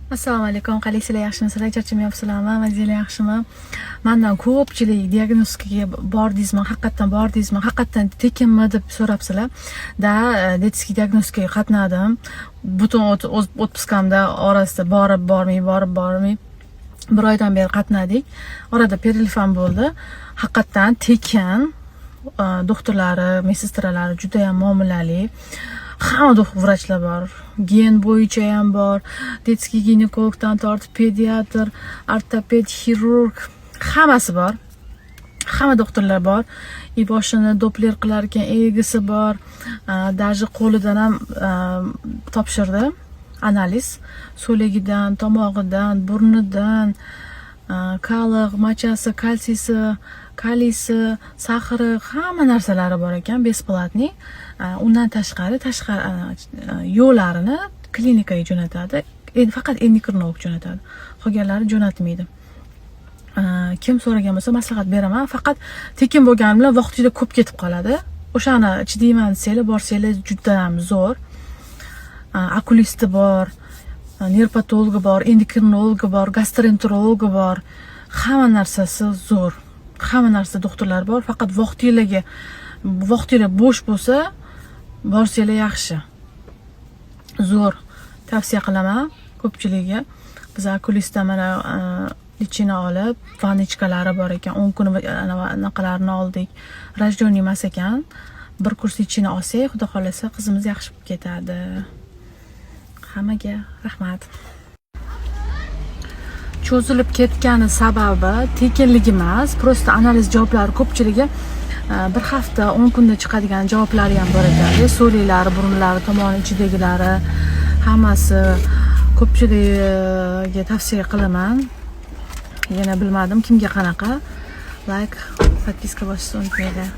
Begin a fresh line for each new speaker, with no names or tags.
Assalomu alaykum, qalaysizlar, yaxshimisizlar, charchamayapsizlarmi? Vaziyatlar yaxshimi? Mandan ko'pchilik diagnostikaga bordingizmi, haqiqatdan bordingizmi, haqiqatdan tekinmi deb so'rabsizlar. Да, детский diagnostikaga qatnadim. Butun отпуска mda orasida borib bormay, borib bormay, bir oydan beri qatnadik. Orada перелив ham bo'ldi. Haqiqatdan tekin, doktorlari, медсестра lari judayam muomalali. Hamma vrachlar bor. Gen bo'yicha ham bor. Детский ginekologdan tortib pediatr, ortoped, xirurg, hammasi bor. Hamma doktorlar bor. И boshini doppler qilar ekan, ЭЭГsi bor. Даже qo'lidan ham topshirdi analiz. So'lagidan, tomog'idan, burnidan, kaliy, моча si, kalsiysi, kaliysi, сахар i, hamma narsalari bor ekan, бесплатный. Undan tashqari yo'llarini klinikaga jo'natadi. Endi faqat endokrinolog jo'natadi. Qolganlari jo'natmaydi. Kim so'ragan bo'lsa, maslahat beraman. Faqat tekin bo'lgani bilan vaqt juda ko'p ketib qoladi. O'shani chidayman desanglar, borsanglar, juda ham zo'r. Okulisti bor, nevropatologi bor, endokrinologi bor, gastroenterologi bor. Hamma narsasi zo'r. Hamma narsa doktorlar bor. Faqat vaqtinglar bo'sh bo'lsa, borsanglar yaxshi. Zo'r. Tavsiya qilaman ko'pchiligiga. Biz okulistdan mana лечение olib, ванночка lari bor ekan. 10 kun anaqalarini oldik. Рожденный emas ekan. Bir kurs лечение olsak, Xudo xohlasa, qizimiz yaxshi bo'lib ketadi. Hammaga rahmat. Cho'zilib ketgani sababi tekinligi emas, просто analiz javoblari ko'pchiligi bir hafta, 10 kunda chiqadigan javoblari ham bor ekanda. So'liklari, burunlari, tomog'ini ichidagilari, hammasi ko'pchiligiga tavsiya qilaman. Yana bilmadim, kimga qanaqa. Layk, подписка bosishni unutmanglar.